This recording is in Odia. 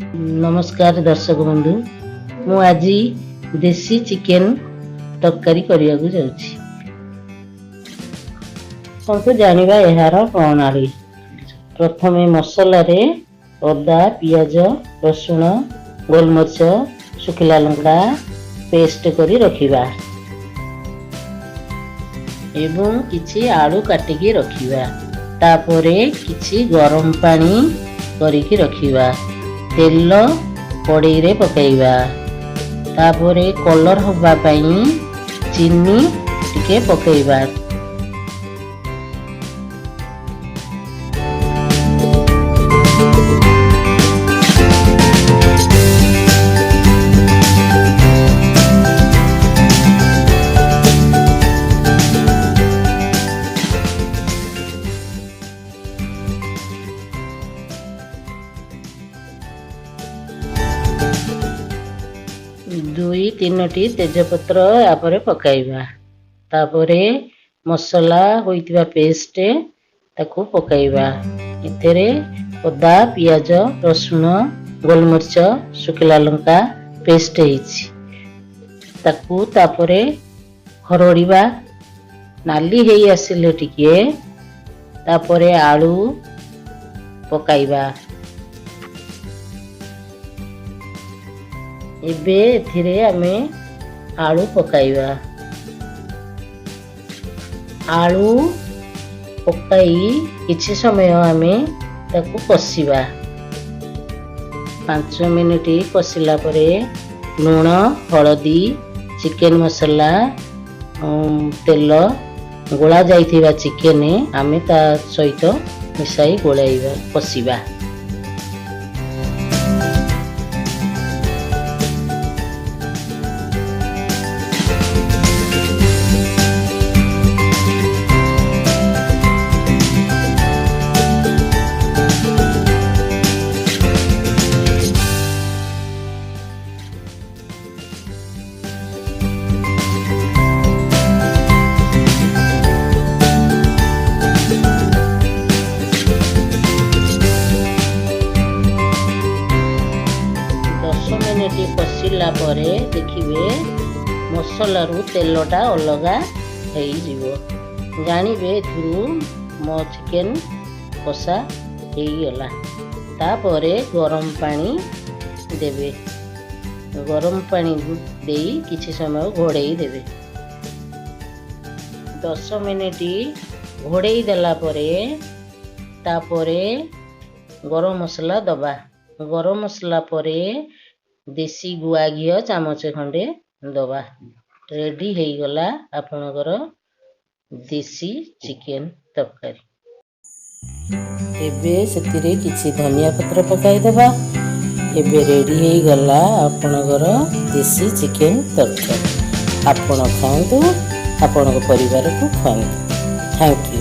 ନମସ୍କାର ଦର୍ଶକ ବନ୍ଧୁ, ମୁଁ ଆଜି ଦେଶୀ ଚିକେନ ତରକାରୀ କରିବାକୁ ଯାଉଛି। ଆସନ୍ତୁ ଜାଣିବା ଏହାର ପ୍ରଣାଳୀ। ପ୍ରଥମେ ମସଲାରେ ଅଦା, ପିଆଜ, ରସୁଣ, ଗୋଲମରିଚ, ଶୁଖିଲା ଲଙ୍କା ପେଷ୍ଟ କରି ରଖିବା ଏବଂ କିଛି ଆଳୁ କାଟିକି ରଖିବା। ତାପରେ କିଛି ଗରମ ପାଣି କରିକି ରଖିବା। ତେଲ କଡ଼େଇରେ ପକାଇବା। ତାପରେ କଲର୍ ହେବା ପାଇଁ ଚିନି ଟିକେ ପକାଇବା। ଦୁଇ ତିନୋଟି ତେଜପତ୍ର ତାପରେ ପକାଇବା। ତାପରେ ମସଲା ହୋଇଥିବା ପେଷ୍ଟ ତାକୁ ପକାଇବା। ଏଥିରେ ଅଦା, ପିଆଜ, ରସୁଣ, ଗୋଲମରିଚ, ଶୁଖିଲା ଲଙ୍କା ପେଷ୍ଟ ହେଇଛି। ତାକୁ ତାପରେ ଖରଡ଼ିବା। ନାଲି ହେଇ ଆସିଲେ ଟିକେ ତାପରେ ଆଳୁ ପକାଇବା। ଏବେ ଏଥିରେ ଆମେ ଆଳୁ ପକାଇବା। ଆଳୁ ପକାଇ କିଛି ସମୟ ଆମେ ତାକୁ କଷିବା। 5 ମିନିଟ୍ କଷିଲା ପରେ ଲୁଣ, ହଳଦୀ, ଚିକେନ ମସଲା, ତେଲ, ଗୋଳା ଯାଇଥିବା ଚିକେନ ଆମେ ତା ସହିତ ମିଶାଇ ଗୋଳାଇବା, କଷିବା। 10 ମିନିଟ୍ କଷିଲା ପରେ ଦେଖିବେ ମସଲାରୁ ତେଲଟା ଅଲଗା ହେଇଯିବ। ଜାଣିବେ ଏଥିରୁ ମୋ ଚିକେନ କଷା ହେଇଗଲା। ତାପରେ ଗରମ ପାଣି ଦେବେ। ଗରମ ପାଣି ଦେଇ କିଛି ସମୟ ଘୋଡ଼େଇ ଦେବେ। 10 ମିନିଟ୍ ଘୋଡ଼େଇ ଦେଲା ପରେ ତାପରେ ଗରମ ମସଲା ଦବା। ଗରମ ମସଲା ପରେ ଦେଶୀ ଗୁଆ ଘିଅ ଚାମଚ ଖଣ୍ଡେ ଦବା। ରେଡ଼ି ହେଇଗଲା ଆପଣଙ୍କର ଦେଶୀ ଚିକେନ ତରକାରୀ। ଏବେ ସେଥିରେ କିଛି ଧନିଆ ପତ୍ର ପକାଇଦେବା। ଏବେ ରେଡ଼ି ହେଇଗଲା ଆପଣଙ୍କର ଦେଶୀ ଚିକେନ ତରକାରୀ। ଆପଣ ଖାଆନ୍ତୁ, ଆପଣଙ୍କ ପରିବାରକୁ ଖୁଆନ୍ତୁ। Thank you.